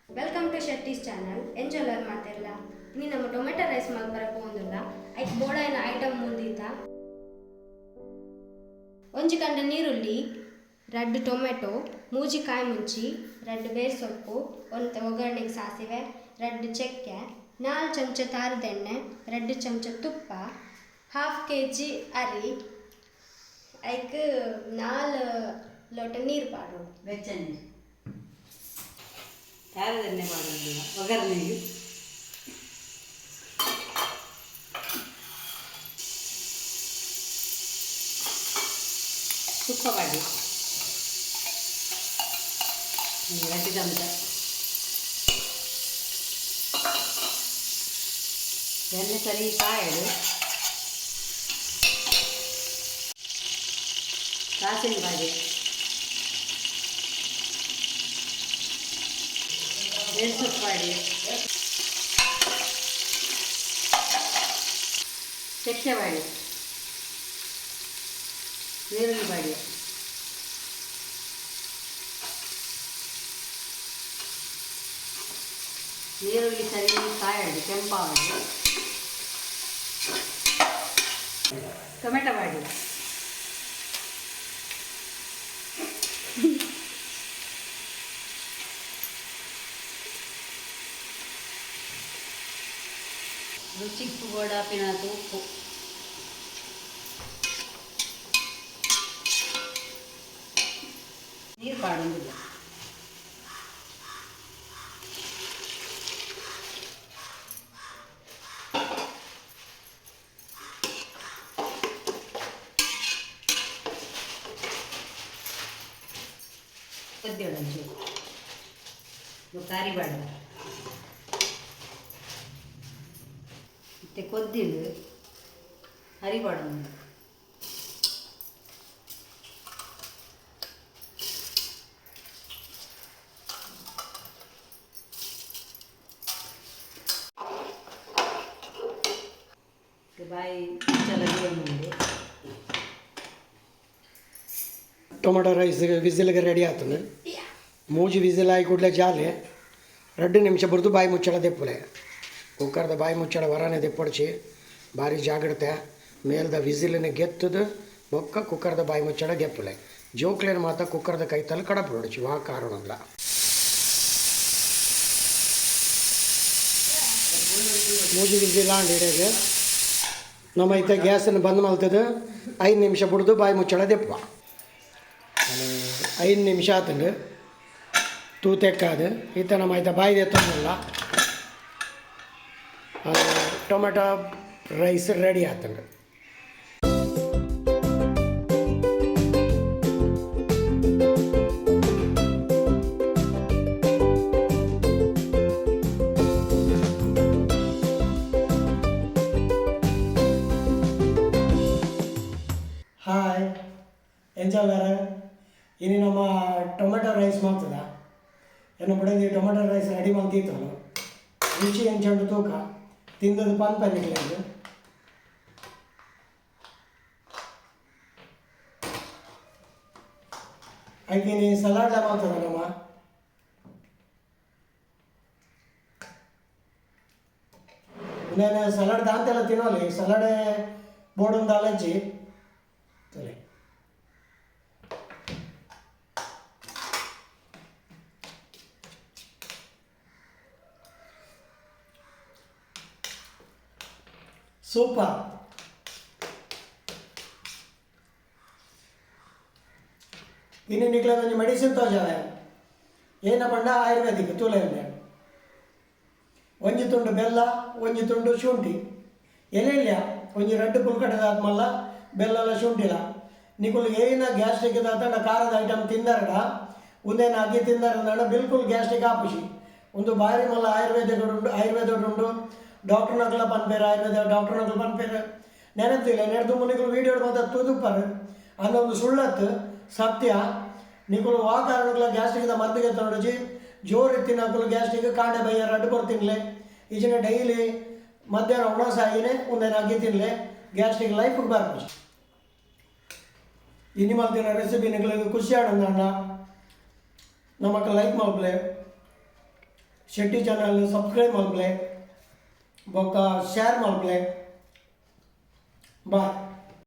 Welcome to Shetty's channel. ಎಂಜೋಲರ್ ಮಾತೆರ್ಲ ಇನಿ ನಮ್ಮ ಟೊಮೆಟೊ ರೈಸ್ ಮಲ್ಪರೆ ಪೋವೊಂದುಲ್ಲ. ಐಕ್ ಬೋಡಾಯಿನ ಐಟಮ್ ಮುಂದೀತ: ಒಂಜಿ ಕಂಡ ನೀರುಳ್ಳಿ, ರಡ್ಡ್ ಟೊಮೆಟೊ, ಮೂಜಿ ಕಾಯಿ ಮುಂಚಿ, ರಡ್ಡ್ ಬೇರ್ ಸೊಪ್ಪು, ಒಂತೆ ಒಗ್ಗರಣೆಗೆ ಸಾಸಿವೆ, ರಡ್ಡ್ ಚಕ್ಕೆ, 4 ಚಮಚ ತಾರದೆಣ್ಣೆ, 2 ಚಮಚ ತುಪ್ಪ, ½ ಕೆಜಿ ಅರಿ, ಐಕ್ 4 ಲೋಟ ನೀರು ಪಾಡೋಡು. ಬೆಚ್ಚ ನೀರು, ತಾರದೆಣ್ಣೆ ಪಾಡೋದಿಲ್ಲ ಒಗ್ಗರಣೆಗೆ. ತುಪ್ಪ ಪಾಡಿ 2 ಚಮಚ. ಎಣ್ಣೆ ಸರಿ ಕಾಯಡು. ಸಾಸಿವೆ ಪಾಡಿ, ಬೇಸೊಪ್ಪು ಪಾಡಿ, ಚಕ್ಕೆ ಪಾಡಿ, ನೀರುಳ್ಳಿ ಪಾಡಿ. ನೀರುಳ್ಳಿ ಸರಿ ಕಾಯಡು, ಕೆಂಪಾವಡು. ಟೊಮೆಟೊ ಪಾಡಿ. ರುಚಿಕ್ಕು ಬೋಡಾಪಿನಾತ್ ಉಪ್ಪು. ನೀರು ಪಾಡೊಂದಿಲ್ಲ. ಕೊದ್ದಿಡು ಒಂಚೂರು ಕಾರಿ ಬಾಡ. ಮತ್ತೆ ಕೊದ್ದಿಡು, ಅರಿ ಪಾಡೊಂದು. ಬಾಯಿ ಮುಚ್ಚಳ ದೀವೊಂದುಂಡು. ಟೊಮೆಟೊ ರೈಸ್ ವಿಸಿಲ್ಗೆ ರೆಡಿ ಆತಂದು. ಮೂಜಿ ವಿಸಿಲ್ ಆಯಿ ಕೂಡಲೇ ಜಾಲೆ 2 ನಿಮಿಷ ಬರೆದು ಬಾಯಿ ಮುಚ್ಚಳ ದೆಪ್ಪುಲೆ. ಕುಕ್ಕರ್ದ ಬಾಯಿ ಮುಚ್ಚಳ ವರಾನೆ ದೆಪ್ಪೊಡ್ಚಿ. ಭಾರಿ ಜಾಗ್ರತೆ. ಮೇಲ್ದ ವಿಸಿಲನ್ನ ಗೆತ್ತದು ಬೊಕ್ಕ ಕುಕ್ಕರ್ದ ಬಾಯಿ ಮುಚ್ಚಳ ದೆಪ್ಪುಲೆ. ಜೋಕ್ಲೇನ್ ಮಾತ ಕುಕ್ಕರ್ದ ಕೈತಲ್ ಕಡಪೊಡ್ಚಿ ವಾ ಕಾರಣಲ್ಲ. ಮೂಜಿ ವಿಸಿಲ್ ಆಂಡ್ ಇಡೆಗ್ ನಮ್ಮ ಇತ್ತೆ ಗ್ಯಾಸನ್ನು ಬಂದ್ ಮಲ್ತದ 5 ನಿಮಿಷ ಬುಡ್ದು ಬಾಯಿ ಮುಚ್ಚಳ ದೆಪ್ಪುವ. 5 ನಿಮಿಷ ಆತಂಡು ತೂತೆಕ್ಕಾದು. ಇತ್ತ ನಮ್ಮ ಐತ ಬಾಯಿ ದೆತ್ತೊಂದಿಲ್ಲ. ಟೊಮೆಟೊ ರೈಸ್ ರೆಡಿ ಆತಂಡು. ಹಾಯ್, ಎಂಚ ಇನಿ ನಮ್ಮ ಟೊಮೆಟೊ ರೈಸ್ ಮಲ್ತದ. ಎನ್ನ ಬುಡದಿ ಟೊಮೆಟೊ ರೈಸ್ ರೆಡಿ ಮಲ್ತಿತ್ತಲ್ಲ. ರುಚಿ ಎಂಚ ತೂಕ, ತಿಂದದ್ದು ಪನ್ಪ ನಿಕ್ಲೆಗ್. ಐಕಿನಿ ಸಲಾಡ್ ಮಲ್ತದ ನಮ್ಮ. ಉಂದೆನ್ ಸಲಾಡ್ ದಾಂತೆಲ ತಿನ್ನೋಲಿ, ಸಲಾಡ್ ಬೋಡುಂದಾಲಜ್ಜಿ ತೂಲೆ. ಸೂಪರ್. ಇನ್ನು ನಿಕ್ಲೆ ಒಂಜಿ ಮೆಡಿಸಿನ್ ತೋಜಾವೆ. ಏನ ಪಂಡ ಆಯುರ್ವೇದಿಕ್. ತೂಲೆ, ಒಂಜಿ ತುಂಡು ಬೆಲ್ಲ, ಒಂಜಿ ತುಂಡು ಶುಂಠಿ, ಎಲೆಲ್ಯ ಒಂಜಿ ರಡ್ಡ್ ಪುಲ್ಕಟದ ಮಲ್ಲ ಬೆಲ್ಲಲ ಶುಂಠಿಲ. ನಿಕುಲು ಏನ ಗ್ಯಾಸ್ಟ್ರಿಕ್ ದಾತಂಡ ಖಾರದ ಐಟಮ್ ತಿಂದರಡ, ಉಂದೇನ ಅಗ್ಗಿ ತಿಂದರ ಬಿಲ್ಕುಲ್ ಗ್ಯಾಸ್ಟ್ರಿಕ್ ಆಪುಜಿ. ಉಂದು ಬಾರಿ ಮಲ್ಲ ಆಯುರ್ವೇದ ಉಂಡು, ಆಯುರ್ವೇದ ಉಂಡು. ಡಾಕ್ಟರ್ನಕ್ಲ ಪನ್ಪೇರು, ಆಯುರ್ವೇದ ಡಾಕ್ಟರ್ನಕ್ಲ ಪನ್ಪೇರು. ನೆನಪಿಲ್ಲ, ನೆಡ್ದು ನಿಕುಲು ವೀಡಿಯೋ ಮಾತ ತೂದುಪ್ಪರು. ಅಂದೊಂದು ಸುಳ್ಳತ್ತು, ಸತ್ಯ. ನಿಕುಲು ವಾ ಕಾರಣಕ್ಲ ಗ್ಯಾಸ್ಟ್ರಿಕ್ದ ಮದ್ದು ಗೆತ್ತೊಡಚಿ. ಜೋರು ಇತ್ತಿನಕುಲು ಗ್ಯಾಸ್ಟ್ರಿಕ್ ಕಾಂಡೆ ಬಯ್ಯ ರಡ್ಡು ಕೊರು ತಿನ್ಲೆ, ಇಜಿನ ಡೈಲಿ ಮಧ್ಯಾಹ್ನ ಉಣಸ ಆಗಿನೇ ಉಂದೇನ ಅಗ್ಗಿ ತಿನ್ಲೆ, ಗ್ಯಾಸ್ಟ್ರಿಕ್ ಲೈಫ್ ಬರ್ಪುಜಿ. ಇನಿ ಮಲ್ತಿನ ರೆಸಿಪಿ ನಿಕ್ಲೆಗ್ ಖುಷಿ ಆಂಡ ನಮಕ್ ಲೈಕ್ ಮಲ್ಪುಲೆ. ಶೆಟ್ಟಿ ಚಾನಲ್ ಸಬ್ಸ್ಕ್ರೈಬ್ ಮಲ್ಪಲೆ, ಬೊಕ್ಕ ಶೇರ್ ಮಲ್ಪಲೆ. ಬಾಯ್.